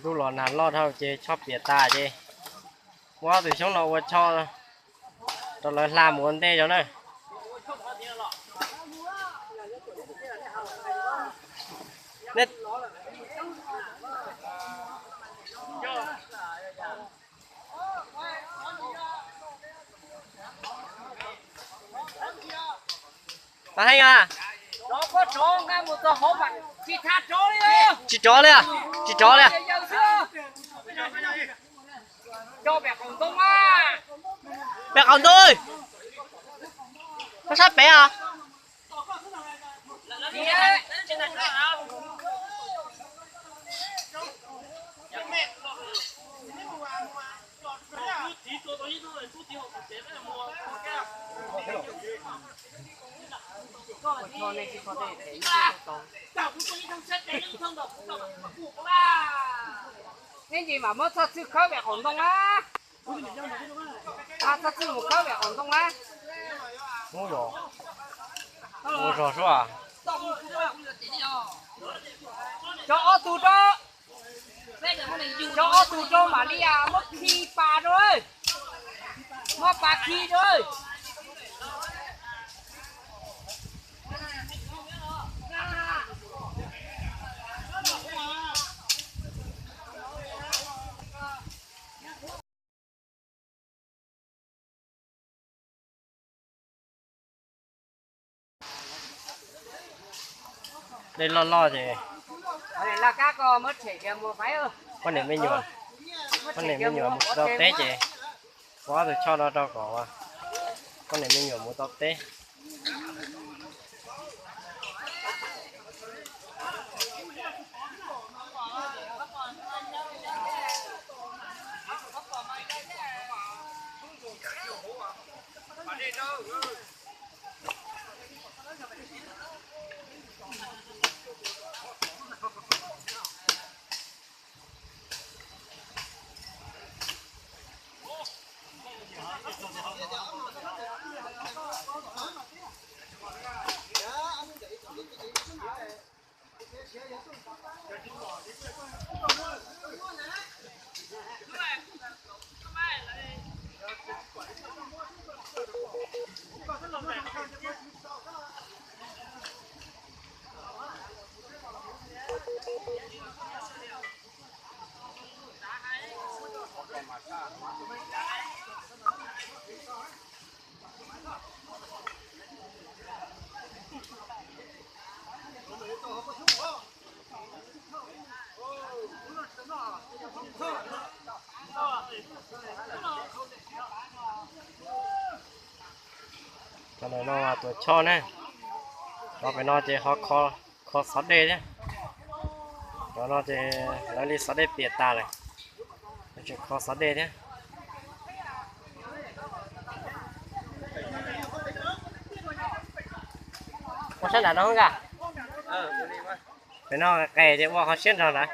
Ntuj los nag loj dhau ces choj piam tas ces muab ob tug xyoob no ua choj rau lawv hla mus ua ntej zog na. Tsis rov li, tsis rov li. Pem qaum ntuj, koj sab pem os. Ib ntsis mam muab txhob txwj khawb pem qaum ntoo na. Txhob txwj mus khawb pem qaum ntoo na. Ua zog sub. Cov ob tug rau, cov ob tug rau mam li muab khi pas rau, muab pas khi rau. Dej loj loj ces poj niam me nyuam, poj niam me nyuam mus tau teb ces ua ob tug choj no rau kom poj niam me nyuam mus tau teb. Cov no tuav choj ne. Cov pem no ces ho kho xov dej thiab. Cov no ces lawv li xov dej piam tas lawm, tseem kho xov dej thiab. Ua sab nram no, pem no qes ces ua qhov siab nrog ntawd.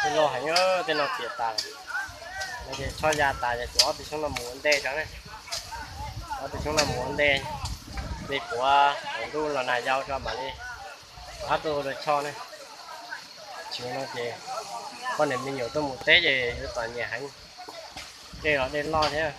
Tej no heev, tej no piam tas lawm. No ces tshoj ya tas ces kuv ob tug xyoob no mus ua ntej tso ne. Ob tug xyoob no mus ua ntej, li puav hauv ntuj los nag yau tso mam li ob tug ua dua choj ne. Tsis no ces poj niam me nyuam tuaj mus teb ces yuav txom nyem heev. Dej los dej loj thiab.